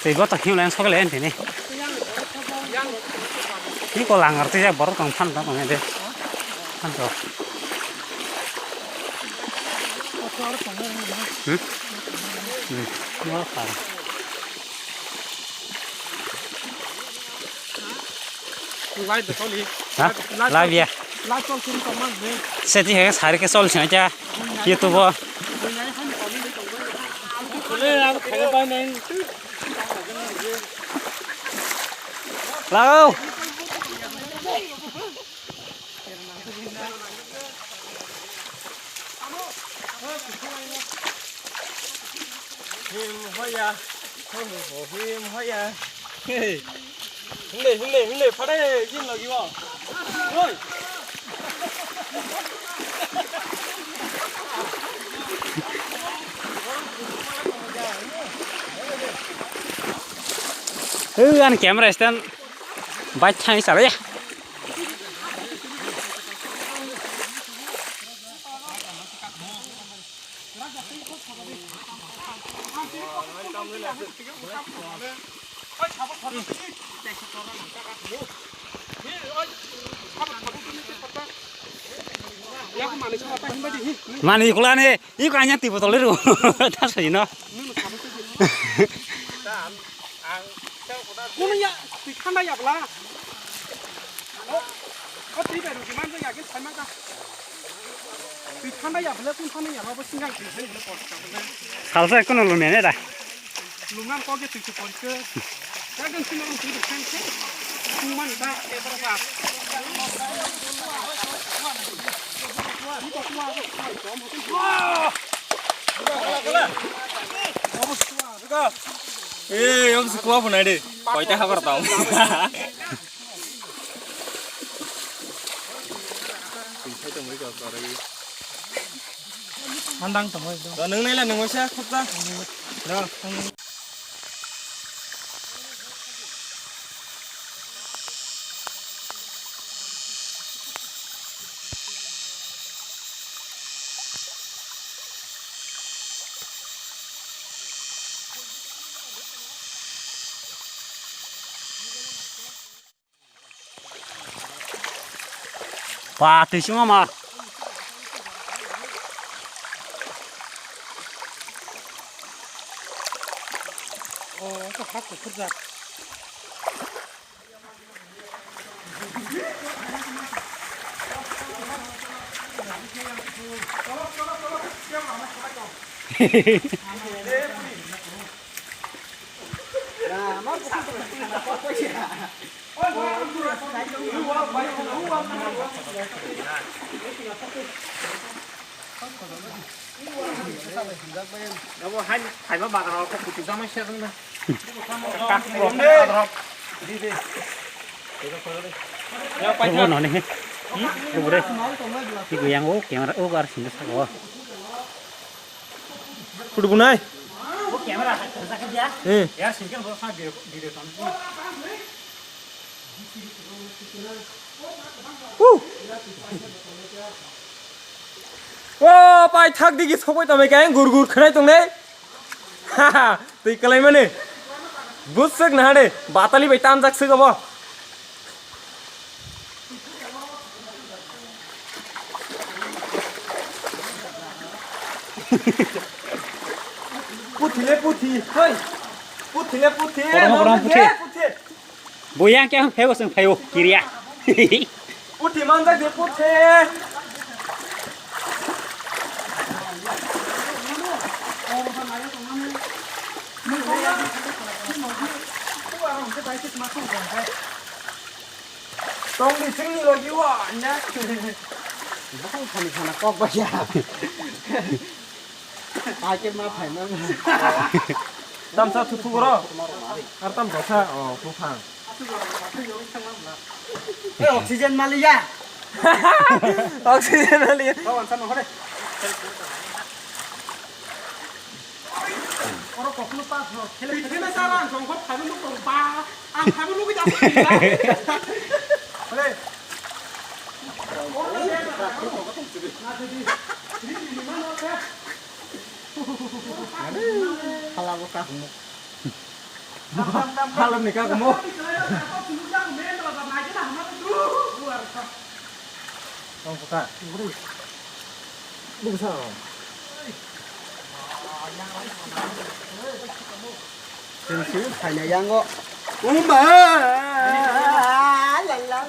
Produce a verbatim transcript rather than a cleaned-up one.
Tei bo to himlai sokle tini. Ni ko langar tei borok tong phan tong de. Phan to. Hmm? Hmm. Mo phan. Live de toli. Ha? Live, live ya. Live chol sini tongma de. Seti he sari ke chol sini cha. YouTube o. Buinai hani toli de tong. Kole ang khaga bai nai. Lao. Him hoya. Him hoya. Hey. Himle, himle, himle, phare, jin lagi wa. Oi. Hei, ani camera stand bai thani chala ya. Mani kulane, iko anya tibo tole ro. Tasai no. Kuno ya, twi thanda ya bla. O, o twi bai rugi man ya, gin thai ma ka. Twi thanda ya bla, kun thanda ya, bo singa twi thai bla. Salsa kuno lo mene da. Lungam kok ge twi twi porikhe. Jagan sima ang twi twi thang khe. Kung man da, e bara ba. Ee, yong si kuwa punai de. Koita habar tau. Handang tongoi do. Nang nai la nang waisa khopta. Do. Ba, twi sima ma. O, to hak kuphur jak. Abo hai thaiba bagan rok kutu jamai se rwng na. Ka rok. Rwbo noni he. Rwbo re. Tiko yang o camera o gar singa saka o. Kudu bunai. O camera hai thasa kha dia. Hmm. Yar singa bo sa video video tam. Woo! O paithak digi sokbai tongmai khe gur gur khwnai tongnai. Twi kwlaimani. Bwswk naha de, batali bai tanjak swk obo. Puthi le puthi, hoi. Puthi le puthi, Kormo, kormo, nang puthi. Le puthi. Bo yang khe phaibo chwng phaibo kiriya. Puthi manjak de puthi. Tong di sing ni logi wa nya. Bokong thani thana kok ba ya. Paikhe ma phaimang. Tamsa thuthu goro. Ar tam dosa, o, buphang. Eh, oxygen maliya. Oxygen maliya. Kau ansa nongkhore. Oro kokno pa, khele khele sa ang songkhor phaibo nuk tong ba. Ang phaibo nuk ja. Hole. Hala bo ka mo. Hala ni ka mo. Tong kota. Buksa. Sing sing, khaina yango. Umba. Lala.